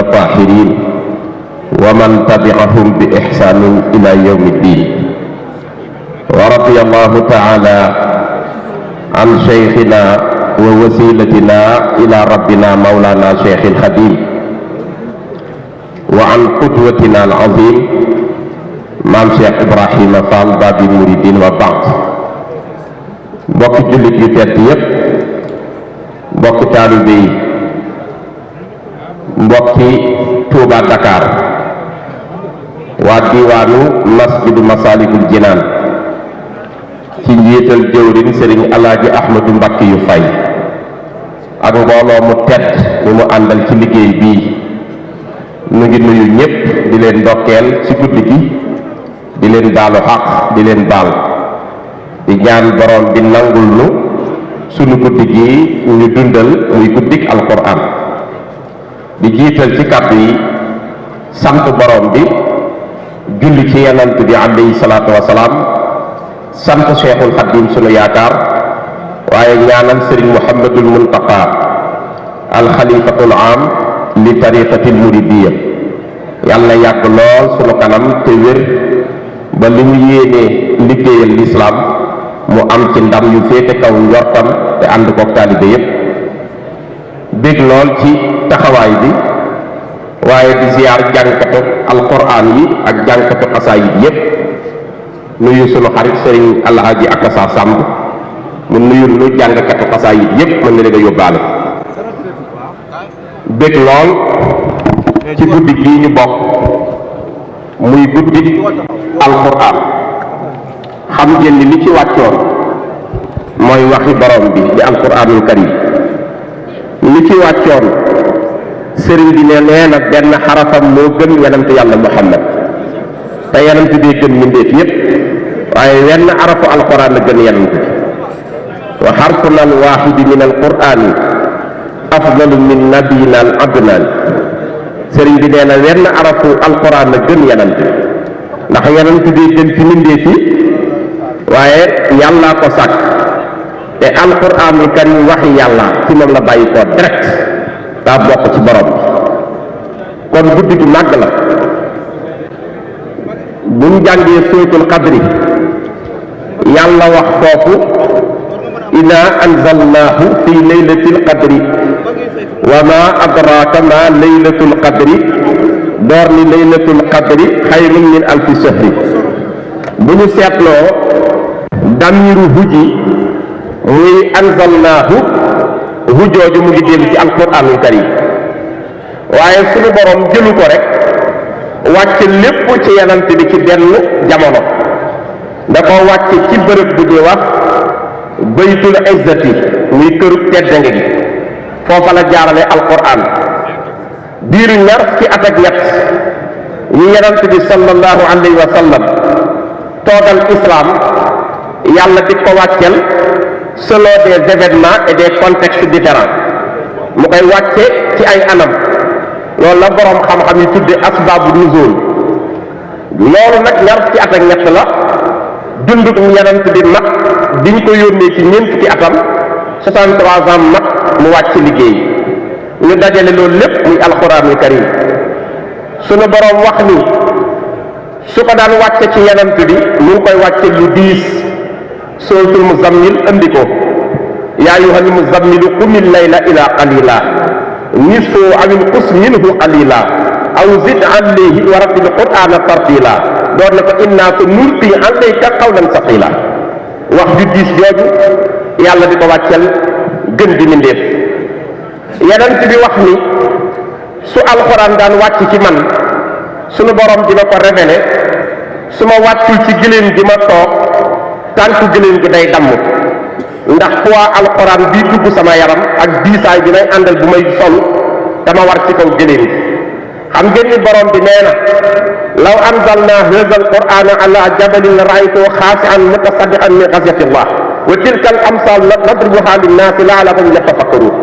الطاهرين ومن تبعهم بإحسان إلى يوم الدين. ورضي الله تعالى عن شيخنا ووسيلتنا إلى ربنا مولانا شيخ الخديم وعن قدوتنا العظيم مام شيخ إبراهيم فال باب المريدين وبعد. mbokki jullit yu tedd yépp, mbokki taalibe yi, mbokki Touba Dakar, waa diwaanu masjidu Masalikul Jinaan ci njiital jëwriñ Sëriñ Alaaji Ahmadu Mbàkke yu fay ak mbooloo mu tedd mi mu àndal ci liggéey bii, nu ngi nuyu ñépp di leen ndokkeel ci guddi gi, di leen baalu xaq, di leen baal, di ñaan borom bi nangul nu sunu guddi gi ñu dundal muy guddik alquran. di jiital ci kàddu yi sant borom bi, julli ci yonent bi alayhi salaatu wasalaam, sant Cheikhul Xadim sunu yaakaar, waaye ñaanal Sëriñ Muhammadul Muntaqa alxalifatul am li tariqatil muridiyya, yàlla yàgg lool sunu kanam te wér ba li mu yéenee liggéeyal lislaam mu am ci ndam yu féete kaw njortam te ànd koog taalibe yépp. bég lool ci taxawaay bi, waaye di ziyaar jànkatu alquran yi ak jànkatu xasaayid yépp, nuyu sunu xarit sëriñ Alaaji Akasa Samb mu nuyu nu jàngkatu xasaayid yépp, mën na leen a yóbbaale. bég lool ci guddi gii ñu bokk muy guddi alquran. xam ngeen ni li ci wàccoon mooy waxi borom bi di alquranul karim. li ci wàccoon sëriñ bi ne nee na benn xarafam moo gën yonent yàlla Muhammad, te yonent bi gën mbindéef yépp, waaye wenn arafu alquran la gën yonent bi. wa xarfuna alwaxidi min alqurani afdalu min nabiyina al adnan. sëriñ bi nee na wenn arafu alquran la gën yonent bi, ndax yonent bi gën ci mbindéef yi, waaye yàllaa ko sàkk, te alquranul karim waxi yàlla ci moom la bàyyi ko direct, daa bokk ci borom bi. kon guddi gi màgg la. bu ñu jàngee suratul qadri, yàlla wax foofu inna anzalnaahu fi laylatil qadri wa ma adraka ma laylatul qadri, door ni laylatul qadri xayrun min alfi shahri. bu ñu seetloo damiru huji muy anzalnaahu hujooju mu ngi dellu ci alquranul karim, waaye suñu borom jëlu ko rek wàcc lépp ci yonent bi ci benn jamono, da ko wàcc ci bërëb bu ñuy wax baytul izzati muy këru teddange gi. foofa la jaarale alquran diiru ñaar fukki at ak ñett yi yonent bi sallallahu alayhi wa sallam toogal islam, yàlla di ko wàccel selon des événements et des contextes différents, mu koy wàcce ci ay anam. loolu la borom xam-xam yi tudde asbaabu nuzul. loolu nag ñaar fukki at ak ñett la dunduk yonent bi mat, biñ ko yónnee ci ñeent fukki atam 63 ans mat mu wàcc liggéey. ñu dajale loolu lépp muy alquranul karim. sunu borom wax ni su ko daan wàcce ci yonent bi mu ngi koy wàcce lu diis. suratul muzammil andi ko yaa ayyuhal muzammilu qumil layla ila qalila nisfu aw inqus minhu qalila aw zid alayhi wa rattil qur'ana tartila. door na ko inna sanulqi alayka qawlan saqila. wax ju diis jooju yàlla di ko wàccel gën di mindeef. yonent bi wax ni su alxuraan daan wàcc ci man sunu borom dina ko révélé, su ma wàccul ci gëléem gi ma toog tànku gëléem gi day damm, ndax poids alxuraan bii dugg sama yaram ak diisaay bi may àndal bu may sol dama war ci kaw gëléem gi. xam ngeen ni borom bi nee na law anzalna hadha alqur'ana ala jabalin la ra'aytuhu khashi'an mutasaddian min khashyati llah wa tilka al amsal nadribuha linnaasi la'allahum yatafakkarun.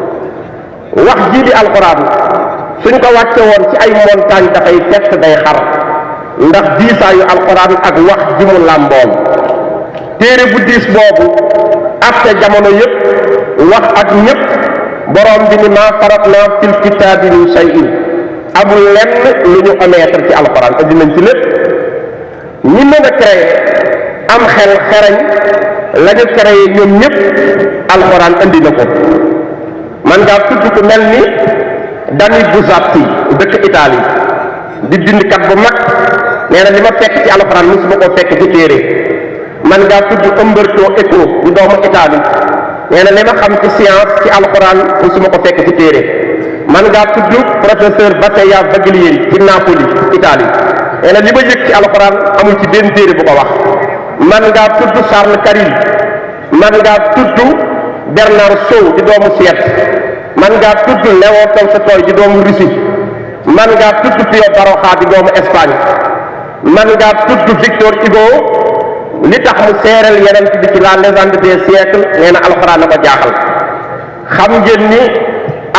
wax jii di alxuraan suñ ko wàcce woon ci ay montagne dafay fekk day xar, ndax diisaayu alxuraan ak wax ji mu làmbool. téere bu diis boobu atte jamono yëpp wax ak ñëpp, borom bi ni maa faratna fil kitaabi min shay'in, amul lenn lu ñu omettre ci alxuraan indi nañ ci lépp. ñi mën a créé am xel xereñ la ñu créé ñoom ñëpp alxuraan indi na ko. man ngaa tudd ku mel ni Dani Buzzati dëkk Italie di bindkat bu mag nee na li ma fekk ci alxuraan musuma ko fekk ci téere. man ngaa tudd Umberto Eco di doomu Italie nee na li ma xam ci science ci alxuraan musuma ko fekk ci téere. man ngaa tudd professeur Battista Baglieri ci Napoli Italie nee na li ma yëg ci alxuraan amul ci benn téere bu ko wax. man ngaa tudd Charles Carril. man ngaa tudd Bernard Shaw di doomu Suède. man ngaa tudd Léon Tolstoï di doomu Russie. man ngaa tudd Pío Baroja di doomu Espagne. man ngaa tudd Victor Hugo li tax mu seeral yeneen bi ci la légende des siècles nee na alxuraan na ko jaaxal. xam ngeen ni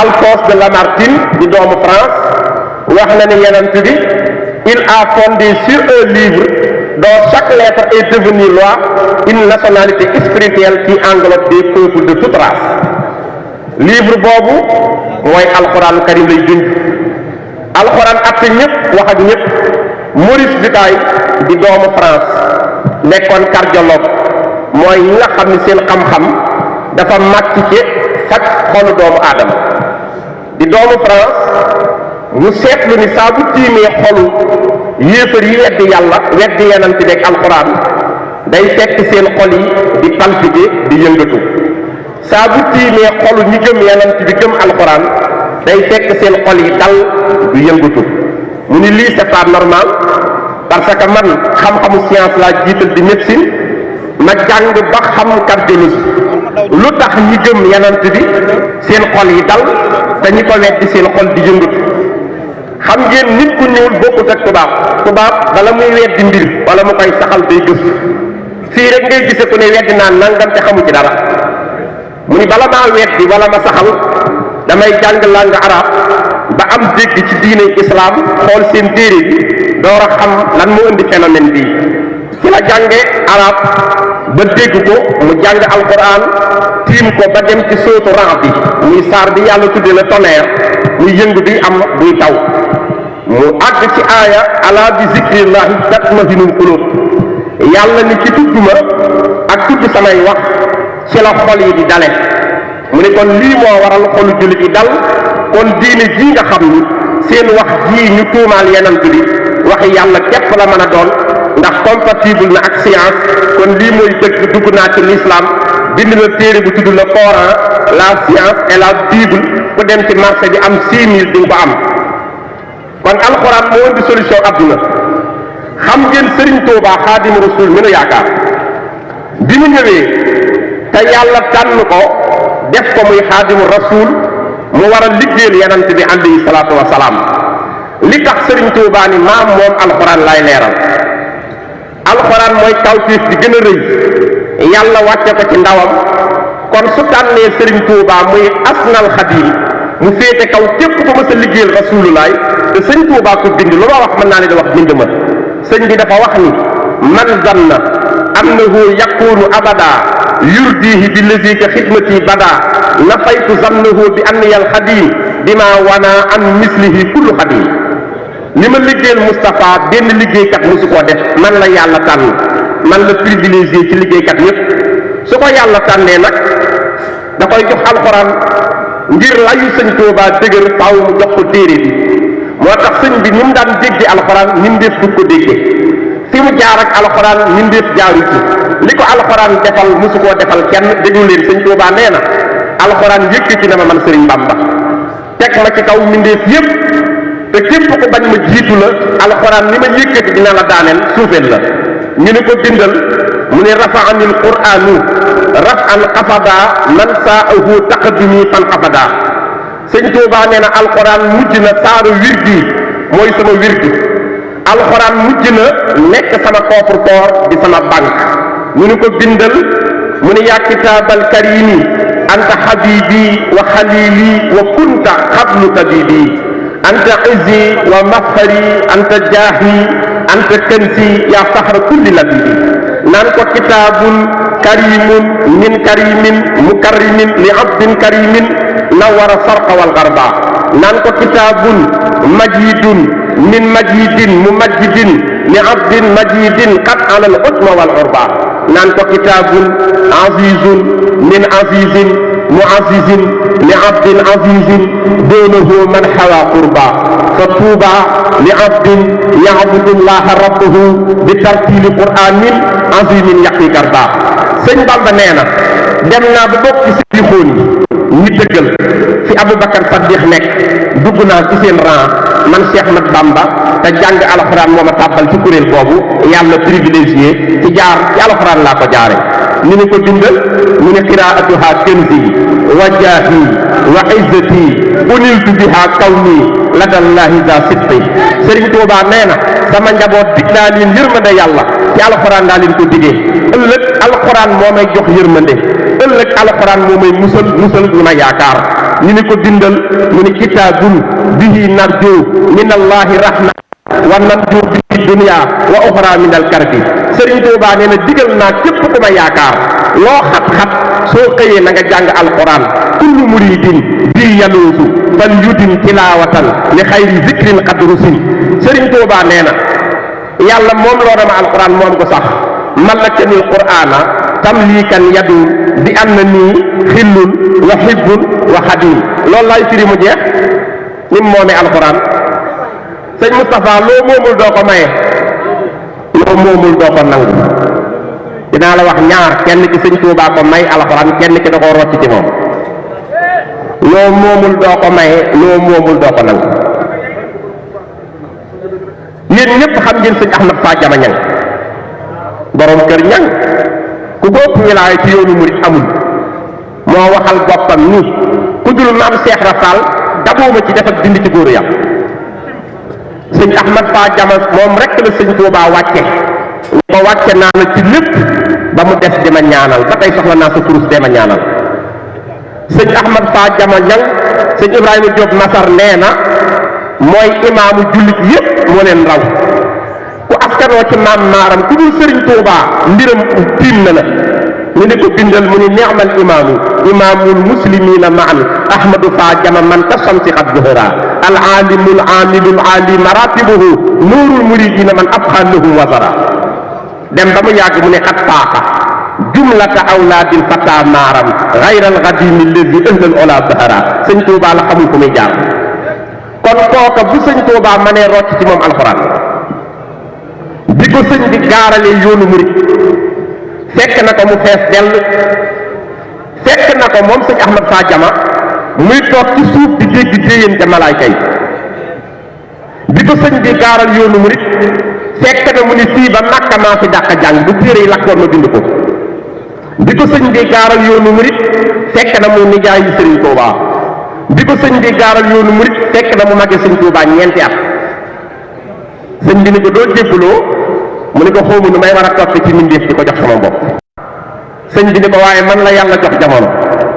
Alphonse de Lamartine di doomu France wax na ni yeneen bi il a fondé sur un livre dont chaque lettre est devenue loi une nationalité spirituelle qui englobe des peuples de toute race. livre boobu mooy alxuraanu karim lay junj. alxuraan atte ñëpp wax ak ñëpp. Maurice Bucaille di doomu France nekkoon cardiologue mooy ñi nga xam ne seen xam-xam dafa màcc ci faj xolu doomu aadama. di doomu France mu seetlu ni saa bu tiimee xolu yéefar yi weddi yàlla weddi yenant bi ak alxuraan day fekk seen xol yi di palpiter di yëngatu. saa bu tiimee xolu ñi gëm yenant bi gëm alxuraan day fekk seen xol yi dal du yëngatu. mu ni lii c'est pas normal parce que man xam-xamu science laa jiital di médecine ma jàng ba xam cardiologie lu tax ñi gëm yenant bi seen xol yi dal te ñi ko weddi seen xol di yëngatu. xam ngeen nit ku ñuul bokkut ak tubaab bala muy weddi mbir wala mu koy saxal day gëstu. fii rek ngay gise ku ne weddi naan nangam te xamu ci dara. mu ni bala maa weddi wala ma saxal damay jàng langue arabe ba am dégg ci diine islam xool seen téere bi door a xam lan moo indi phénomène bii. ci la jànge arabe ba dégg ko mu jàng alquran tiim ko ba dem ci sóotu Ra'd bi muy saar bi yàlla tudde la tonnerre muy yëngu bi am buy taw. mu àgg ci aaya ala bi zikrillahi tatma'innul qulub yàlla ni ci tudduma ak tudd samay wax ci la xol yi di dale. mu ne kon lii moo waral xolu jullit yi dal. kon diine jii nga xam ni seen wax jii ñu tuumaal yenant bi waxi yàlla képp la mën a doon ndax compatible na ak science kon lii mooy dëgg dugg naa ci l'islam bind na téere bu tudd le Coran la science et la Bible ku dem ci marché bi am 6000 di nga ko am. kon alxuraan moo indi solution adduna. xam ngeen Serigne Touba Xaadimu Rasuul mi nu yaakaar bi mu ñëwee te yàlla tànn ko def ko muy Xaadimu Rasuul mu war a liggéeyal yenant bi alayhi salaatu wa salaam. li tax Serigne Touba ni maam moom alxuraan laay leeral. alxuraan mooy kawtéef bi gën a rëy yàlla wàcce ko ci ndawam kon su tànnee Serigne Touba muy asnal xadim mu féete kaw képp ko mës a liggéeyal rasulullaay te sëñ Touba ko bind lu ma wax mën naa ne da wax bind ma. sëñ bi dafa wax ni man zanna annahu yakunu abada yurdihi bi lazi ka xidmati bada nafaytu zannahu bi anniyal xadim bima wana an mislihi kullu xadim. li ma liggéeyal Moustapha benn liggéeykat mosu koo def man la yàlla tànn man la privilégié ci liggéeykat yépp. su ko yàlla tànnee nag da koy jox alxuraan ngir layu sëñ Touba dëgër faaw mu jox ko téere bi. moo tax sëñ bi ni mu daan déggee alxuraan mindeef du ko déggee fi mu jaar ak alxuraan mindeef jaaru ci li ko alxuraan defal mosu koo defal kenn déglu leen sëñ Touba nee na alxuraan yëkkati na ma man Sëriñ Bamba teg ma ci kaw mindeef yépp te képp ko bañ ma jiitu la alxuraan ni ma yëkkati dina la daaneel suufeel la. ñu ne ko bindal mu ne rafaanil qur'anu rafan xafada man saahu taqdimi fan xafada. sëñ Touba nee na alxuraan mujj na saaru wirdi mooy sama wirdi. alxuraan mujj na nekk sama coffre-fort di sama banque. ñu ne ko bindal mu ne yaa kitaabal karimi anta habibi wa xalili wa kunta xablu tabibi anta izzi wa mafxari anta jaahi anta kanzi yaa faxra kulli labidi naan ko kitaabun karimun min karimin mukarrimin li abdin karimin nawara sarqa wal garba naan ko kitaabun majidun min majidin mumajjidin li abdin majidin qad alal utma wal urba naan ko kitaabun azizun min azizin muazizin li abdin azizin doonahu man xawa qurba fa tuuba li abdin yaabudu llaha rabbahu bi tartili quranin azimin yaqi garba sëñ Bamba nee na dem naa ba bokk ci sëñ xoon yi ñi dëggal fi Aboubacar Saddiq nekk dugg naa ci seen rang man Cheikh Ahmad Bamba te jàng alxuraan moo ma tàbbal ci kuréel boobu yàlla privilégié ci jaar ci alxuraan laa ko jaare ñu ne ko bindal mu ne qiraatuha kanzi wa jaahi wa izzati uniltu biha kawni ladallahi za sidqi Sëriñ Tuubaa nee na sama njaboot dig naa leen yërmande yàlla ci alxuraan daa leen ko digee ëllëg alxuraan moo may jox yërmande ëllëg alxuraan moo may musal ñu ma yaakaar ñu ne ko bindal mu ne kitaabun bihi narju min allahi rahma wa narju bihi dunya wa uxra min al karbi Sëriñ Tuubaa nee na digal naa képp ku ma yaakaar loo xat-xat soo xëyee na nga jàng alquran kullu muridin bii yaluusu fal yudin tilawatan li xayri zikrin qad rusin Sëriñ Tuubaa nee na yàlla moom loo dama alquran moom ko sax malakani alqurana tamlikan yadu bi anna nii xillun wa hibbun wa xadim loolu laay firi mu jeex nim moomee alquran sëñ Moustapha loo moomul doo ko maye loo moomul doo ko nangu dinaa la wax ñaar kenn ki sëñ Tuubaa ko may alxuraan kenn ki da koo rocc ci moom loo moomul doo ko maye loo moomul doo ko nangu yéen ñëpp xam ngeen sëñ Ahmad Fa Jama Ñang borom kër ñang ku ko ëpp wilaaya ci yoonu murit amul moo waxal boppam ni ku dul maam Cheikh Rafal dabooma ci def ak dindi ci góoru yàlla sëñ Ahmad Fa Jama moom rek la sëñ Tuubaa wàcce ko wàcce naa la ci lépp ba mu des di ma ñaanal ba tey soxla naa sa kurus dee ma ñaanal sëñ Ahmad Fa Jama Ñang sëñ Ibrahima Diop Masar nee na mooy imaamu jullit yépp moo leen raw ku askanoo ci maam maaram ku dul sëriñ Tuubaa mbiram tiim na la ñu ne ko bindal mu ni neexmal imaamu imaamul muslimina maan Ahmadu Fa Jama man ka samsi xat zuhura al alimul amilul ali maratibuhu nuurul muridina man abxa lahum wasara dem ba mu yàgg mu ne xat faaxa jumlata awlaadil fata maaram xayral xadimi lezi ëhlal ola bahara sëñ Tuubaa la xamul fu muy jaar kon kooka bu sëñ Tuubaa mënee rocc ci moom alxuraan bi ko sëñ bi gaaralee yoonu murit fekk na ko mu fees dell fekk na ko moom sëñ Ahmad Fa Jama muy toog ci suuf di dégg déeyante malaayka yi bi ko sëñ bi gaaral yoonu murit fekk na mu ni fii ba Makka maa fi dàq jàng bu téere yi lakkoon ma bind ko bi ko sëñ bi gaaral yoonu murit fekk na mu nijaay yi sëriñ Tuubaa bi ko sëñ bi gaaral yoonu murit fekk na mu màggee sëñ Tuubaa ñeenti at sëñ bi ni ko doo jébbaloo mu ni ko xawma nu may war a topp ci mbindeef di ko jox sama bopp sëñ bi ni ko waaye man la yàlla jox jamono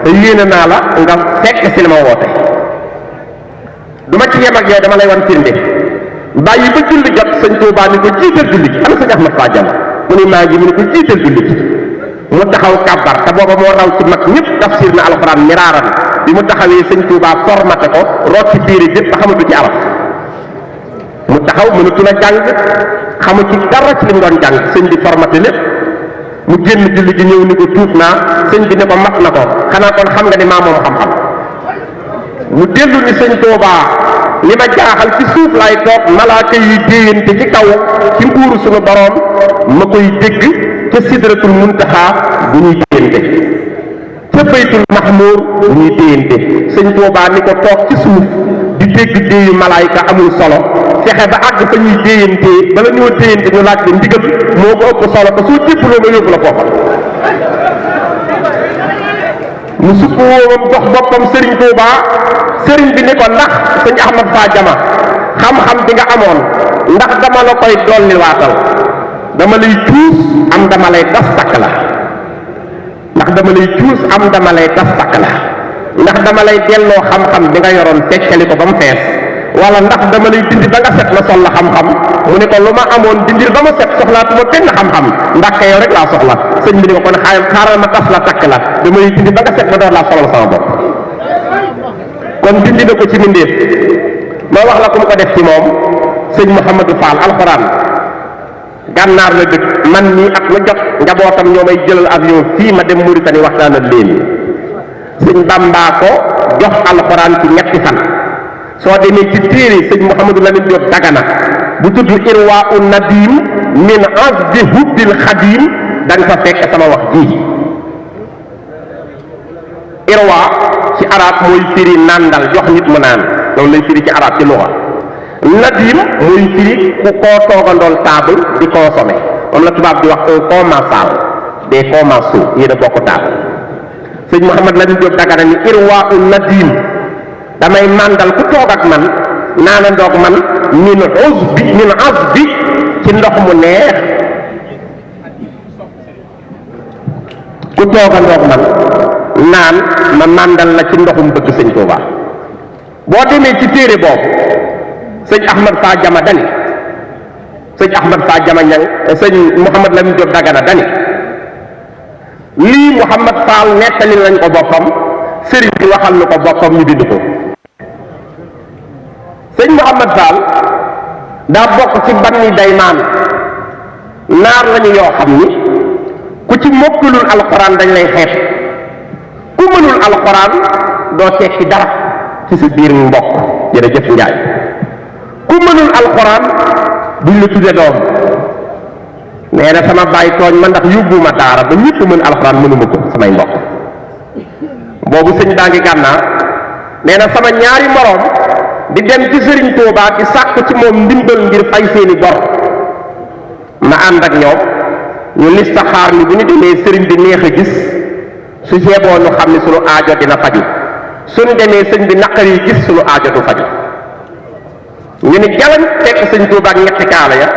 te yéene naa la nga fekk si li ma woote du ma ci yem ak yow dama lay wan firnde bàyyi ba julli jot sëñ Tuubaa ni ko jiital julli gi ana sëñ Ahmad Fa Jama mu ni maa ngi mu ni ko jiital julli gi mu taxaw kàbbar te booba moo raw ci mag ñëpp tafsir na alxuraan miraaran bi mu taxawee sëñ Tuubaa formaté ko root ci téere jëpp ba xamatu ci araf mu taxaw mënatu la jàng xamu ci dara ci li mu doon jàng sëñ bi formaté lépp mu génn julli gi ñëw ni ko tuub naa sëñ bi ne ko mat na ko xanaa kon xam nga ni maa moom xam-xam mu dellu ni sëñ Tuubaa li ma jaaxal ci suuf laay toog malaaka yi déeyante ci kaw ci nguuru suñu boroom ma koy dégg ca sidratul muntaha bu ñuy déeyante ca baytul mahmur bu ñuy déeyante sëñ Tuubaa ni ko toog ci suuf di dégg déeyu malaayka amul solo fexe ba àgg fa ñuy déeyante bala ñoo déeyante ñu laaj la ndigal moo ko ëpp solo te soo jébbaloo ma yóbbu la foofa mu sukk woomam dox boppam sëriñ Tuubaa sëriñ bi ni ko ndax sëñ Ahmad Fa Jama xam-xam bi nga amoon ndax dama la koy dolli waatal dama lay cuus am dama lay das takk la ndax dama lay cuus am dama lay das takk la ndax dama lay delloo xam-xam bi nga yoroon feccali ko ba mu fees wala ndax dama lay dindi ba nga set ma sol la xam-xam mu ne ko lu ma amoon dindil ba ma set soxlaatuma benn xam-xam ndax yow rek laa soxla sëñ bi ni ko kon xaaral ma tas la takk la dama lay dindi ba nga set ma door laa solal sama bopp kon dindi na ko ci mindéef ma wax la ku mu ko def ci moom sëñ Mouhamadou Fall alxuraan gànnaar la dëkk man nii ak ma jot njabootam ñoo may jëlal avion fii ma dem Mauritanie waxtaan ak leen sëñ Bamba ko jox alxuraan ci ñetti fan soo demee ci téere sëñ Mouhamadou Lamine Diop Dagana bu tudd Irwaa un Nadim min azbi hubbil xadim da nga fa fekk sama wax ji Irwa ci arab mooy firi nàndal jox nit mu naan loolu lay firi ci arab ci luxa Nadim mooy firi ku koo toogandool table di consommer moom la tubaab di wax un commensal des commensaux yéen a bokk table sëñ Mouhamadou Lamine Diop Dagana ni Irwaa un Nadim damay màndal ku toog ak man naana ndoog man min azbi ci ndox mu neex ku toog a ndoog man naan ma màndal la ci ndoxum bëgg sëñ Touba boo demee ci téere boobu sëñ Ahmad Fa Jama dani sëñ Ahmad Fa Jama ñang sëñ Mouhamadou Lamine Diop Dagana dani lii Mouhamad Fall nettali lañ ko boppam sëriñ bi waxal na ko boppam ñu bind ko sëñ Mouhamad Fall daa bokk ci banni daymaan naar lañu yoo xam ni ku ci mokkulul alxuraan dañ lay xeet ku mënul alxuraan doo tekki dara ci sa biir mbokk jërëjëf Njaay ku mënul alxuraan duñ la tudde doom nee na sama baay tooñ ma ndax yóbbuma daara ba ñëpp mën alxuraan mënuma ko samay mbokk boobu sëñ baa ngi gànnaar nee na sama ñaari moroom di dem ci sëriñ Touba di sàkk ci moom ndimbal ngir fay seeni bor ma ànd ak ñoom ñu listaxaar ni bu ñu demee sëriñ bi neex a gis su jeeboo ñu xam ne sunu aajo dina faju suñu demee sëñ bi naqar yi gis sunu aajo du faju ñu ni jalañ fekk sëñ Touba ak ñetti kaala ya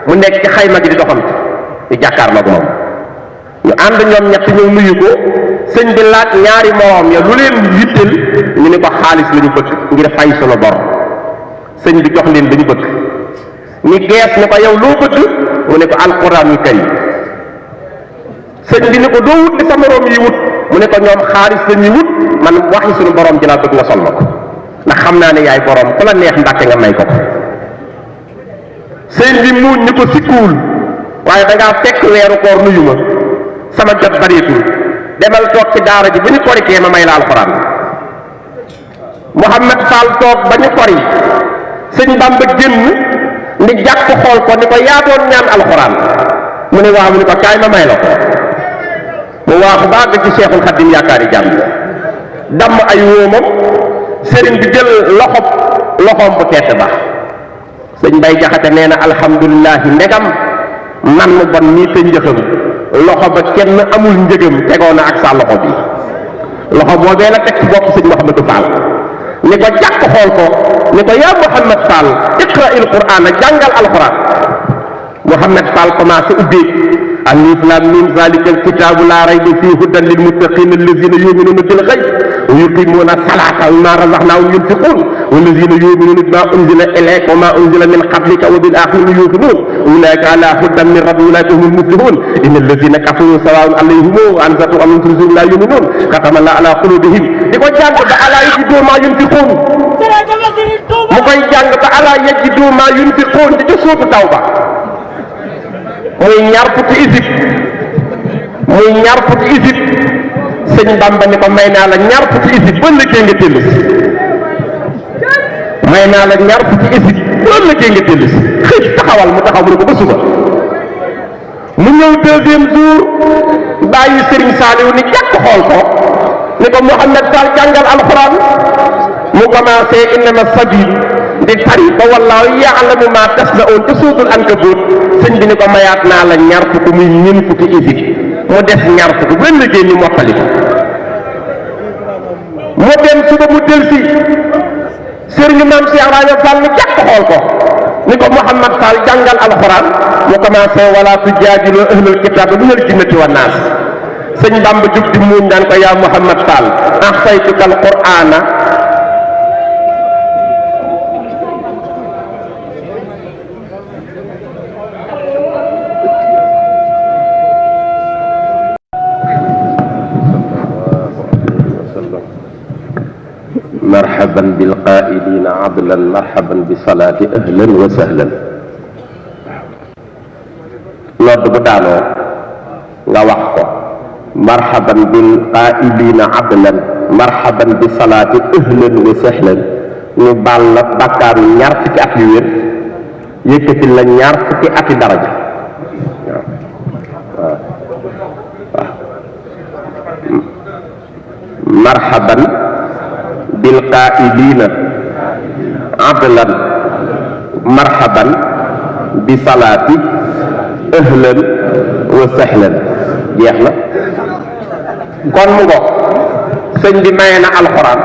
mu nekk ci xayma gi di doxantu di jàkkaarloog moom ñu ànd ñoom ñett ñëw nuyu ko sëñ bi laaj ñaari moroom ya lu leen yitteel ñu ni ko xaalis la ñu bëgg ngir fay sunu bor sëñ bi jox leen dañu bëgg ñi gees ni ko yow loo bëgg mu ne ko alquranul karim sëñ bi ni ko doo wut li sa moroom yi wut mu ne ko ñoom xaalis la ñuy wut man waxi sunu borom ji laa bëgg nga sol ma ko ndax xam naa ne yaay borom ku la neex mbàkke nga may ko ko sëñ bi muuñ ni ko sikkuwul waaye dangaa fekk weeru koor nuyu ma sama jot bareetul demal toog ci daara ji bu ñu korikee ma may la alxuraan Mouhamad Fall toog ba ñu kori sëñ Bamba génn ni jàkk xool ko ni ko yaa doon ñaan alxuraan mu ne waaw mu ne ko kaay ma may la ko mu waaxu ba àgg ci Seexul Xaddim yaakaari jàmm damm ay wóomam sëriñ bi jël loxoom bu tedd ba sëñ Mbay Jaxate nee na alhamdulilahi ndegam man mu bon nii te njëxam loxo ba kenn amul njëgam tegoo na ak sa loxo bi loxo boobee la teg ci bopp sëñ Mouhamadou Fall ni ko jàkk xool ko ni ko yaa Mouhamad Fall iqra il Qur'an jàngal alquran Mouhamad Fall commencé ubbeeg alif lam mim zalika alkitabu la rayba fihi hudan lil muttaqin allazina yuminuna bil ghayb wa yuqimuna salata wa mimma razaqnahum yunfiqun wallazina yuminuna bima unzila ilayka wa ma unzila min qablika wa bil akhirati yuqinun ulaika ala hudan min rabbihim ulaika humul muflihun inna allazina kafaru sawa'un alayhim anzartum am lam tunzirhum la yuminun khatama Allahu ala qulubihim di ko jàng ba ala yajidu ma yunfiqun mu koy jàng ba ala yajidu ma yunfiqun di ca suutu Tawba muy ñaar fukki isib sëñ Bamba ni ko may naa la ñaar fukki isib ba lëggee nga tellu si may naa la ñaar fukki isib ba lëggee nga tellu si xëy taxawal mu taxaw mu ne ko ba suba mu ñëw deuxième jour bàyyi Sëriñ Saaliw ni jàkk xool ko ni ko Mouhamad Fall jàngal alxuraan mu commencé innama sabil di tari ba wallaahu yaalamu ma tasnaun te suutul ankabut sëñ bi ni ko mayaat naa la ñaar fukk muy ñeent fukki isib mu des ñaar fukk bu liggéey ñu mottali ko mu dem suba mu del si sëriñ maam Cheikh Ibrahima Fall ni jàkk xool ko ni ko Mouhamad Fall jàngal alxuraan mu commencé wala tujaadilu ahlul kitaab minal jinnati wan naas sëñ Bamba jug di muuñ daan ko yaa Mouhamad Fall ahsaytuka alqur'ana marhaban bil qaa'iliina adlan marhaban bi salaati ahlan wa sahlan. nodd bu daanoo nga wax ko marhaban bil qaa'iliina adlan marhaban bi salaati ahlan wa sahlan, ñu baal la bàkkaaru ñaar fukki at yu wér yëkkati la ñaar fukki ati daraja. waaw waaw marhaban bil qaa'iliina adlan marhaban bi salaati ahlan wa sahlan. jeex na. kon mu ngo sëñ bi maye na alxuraan.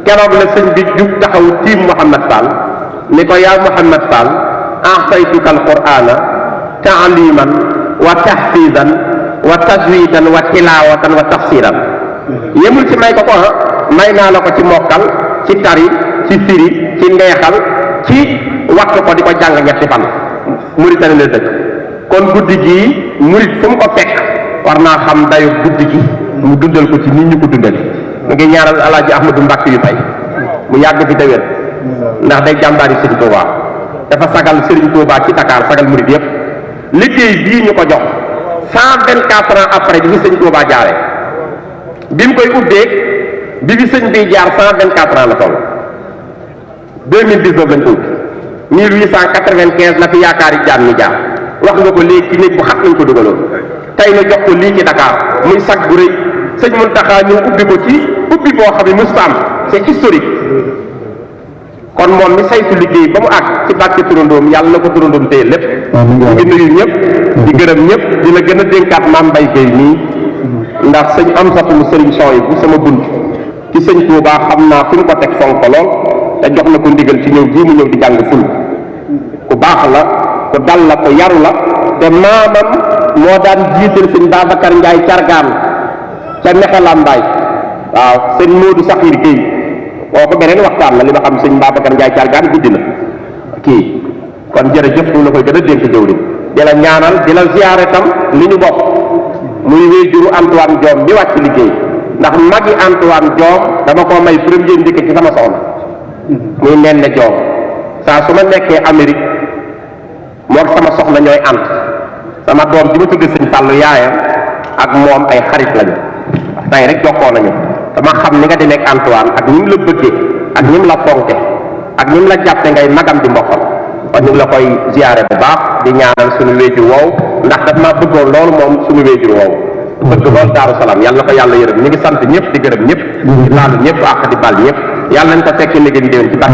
keroog la sëñ bi jug taxaw tiim Mouhamad Fall ni ko yaa Mouhamad Fall a'taytuka alqur'ana ta'liman wa tahfizan wa tajwidan wa tilawatan wa tafsiran. yemul ci may ko ko may naa la ko ci mokkal ci tari ci firi ci ndeexal ci wattu ko di ko jàng ñetti fan. Mauritanie la dëkk. kon guddi gii murit fu mu ko fekk war naa xam dayu guddi gi mu dundal ko ci nit ñu ko dundale. mu ngi ñaaral alaaji Ahmadou Mbacke yu fay mu yàgg fi déwén ndax day jàmbaari Serigne Touba dafa sagal Serigne Touba ci Dakar sagal murid yëpp. liggéey bii ñu ko jox 124 ans après bi fi Serigne Touba jaaree bi mu koy ubbee bi fi sëñ bi jaar 124 ans la toll. 2019 lañ ko ubbi 1895 la fi yaakaari jaan ñu jaar wax nga ko léegi ci néeg bu xat lañ ko dugaloon tey na jox ko lii ci Dakar muy sag bu rëy. sëñ Mountakha ñu ubbi ko ci ubbi boo xam ne musta am c'est historique. kon moom mi saytu liggéey ba mu àgg ci bàcc turandoom yàlla na ko turandoom téye lépp. ñu ngi nuyu ñëpp di gërëm ñëpp di la gën a dénkaat maam Mbaye Gueye nii ndax sëñ am satu mu sëriñ sooy bu sama bunt ci sëñ Touba xam naa fi mu ko teg fonk ko lool te jox na ko ndigal ci ñëw jii mu ñëw di jàng ful. ku baax la ku dal la ku yaru la te maamam moo daan jiital sëñ Babacar Ndiaye cargaan ca Nexe Lambaay. waaw sëñ Modou Sakhir Gueye kooku beneen waxtaan la li ma xam sëñ Babacar Ndiaye cargaan guddi na kii kon jërëjëf ñu la koy gën a dénk jëwriñ di la ñaanal di la ziyaare tam li ñu bokk muy wéyjuru Antoine Diome bi wàcc liggéey ndax magi Antoine Diome dama koo may premier njëkk ci sama soxna muy nen ne Diome saa su ma nekkee Amérique moom sama soxna ñooy ànd sama doom ji ma tudd sëñ Fallou yaayam ak moom ay xarit lañu tey rek jokkoo nañu dama xam ni nga di nekk Antoine ak ni mu la bëggee ak ni mu la fonke ak ni mu la jàppe ngay magam di mbokkam kon ñu ngi la koy ziyaare bu baax di ñaanal suñu wéjur woow ndax daf maa bëggoon loolu moom suñu wéjur woow bëgg loolu Daaru Salaam yàlla na ko yàlla yërëm ñu ngi sant ñëpp di gërëm ñëpp di laalu ñëpp ak di bal ñëpp yàlla nañ ko fekkee liggéey déwén ci baax